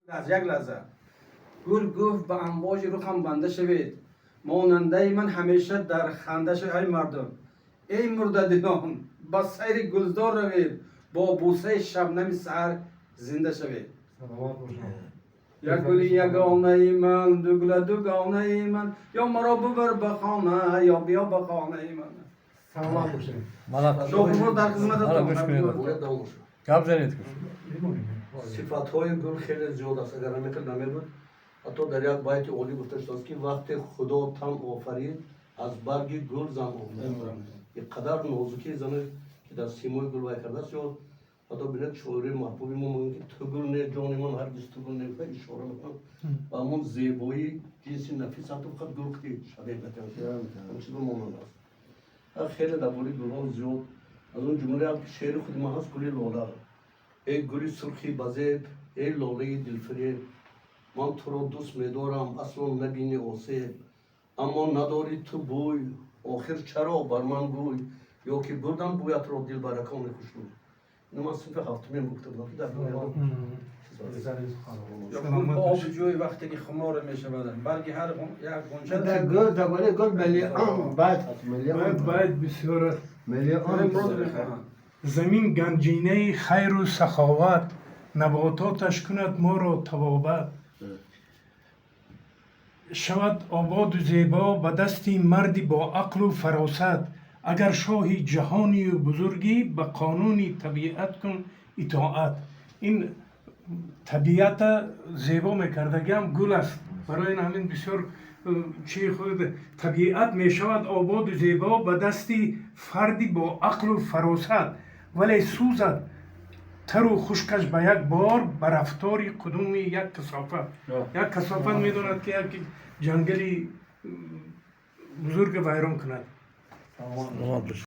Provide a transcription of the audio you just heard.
Аз як лаҳза. Гул гуфт: ба амвоҷи рухам банда шавед, монандаи ман ҳамеша дар ханда шавед. Ай мардум, эй мурдадилон, ба сайри гулзор равед, бо бӯсаи шабнами саҳар зинда шавед. Саломат бошед. Як гули ягонаи ман, ду гула дугонаи ман, ё маро бубар ба хона, ё биё ба хонаи ман. Саломат бошед. Шоҳумур, дар Мана, хизмататон. Гӯш кунед. Бояд давом шуд. Гап занед. Сифатҳои гул хеле зиёд аст. Агар ҳамин хел намебуд, ҳатто дар як байти олӣ гуфта шудааст, ки вақте Худо тан офарид, аз барги гул зан офарид. Ин қадар нозукии зане, ки дар симои гул вай кардааст. Ё ҳатто бинед, шоири маҳбуби мо мегӯяд, ки ту гул не, ҷони ман, ҳаргиз ту гул не, ишора мекунад ба ҳамон зебоии ҷинси нафис. Ҳатто фақат гул ки шабеҳ метавонад, чизо монанд аст. Хеле дар бораи гулҳо зиёд, аз он ҷумла як шеъри худи ман ҳаст, «Гули лола». Эй гули сурхи базеб, эй лолаи дилфиреб, ман туро дӯст медорам, асло набини осеб. Аммо надорӣ ту бӯй, охир чаро, бар ман гӯй, ё ки бурдам бӯятро дилбаракони хушрӯй? Ино ман синфи ҳафтумем гуфта будам, ки дар Ё гул ба оби ҷӯй вақте ки хумора мешавад, барги ҳар як ғунча. Дар гул, дар бораи гул миллион байт ҳаст, миллион. Байт, байт бисёр аст. Миллион. Имрӯз мехоҳам. Замин ганҷинаи хайру саховат, набототаш кунад моро табобат. Шавад ободу зебо ба дасти марди бо ақлу фаросат. Агар шоҳи ҷаҳонию бузургӣ, ба қонуни табиат кун итоат. Ин табиата зебо мекардагиам гул аст. Барои ин ҳамин бисёр чи худ табиат мешавад ободу зебо ба дасти фарди бо ақлу фаросат, вале сӯзад тару хушкаш ба як бор ба рафтори қудуми як касофат. Як касофат медонад, ки як ҷангали бузурга вайрон кунад. Саломат бошед.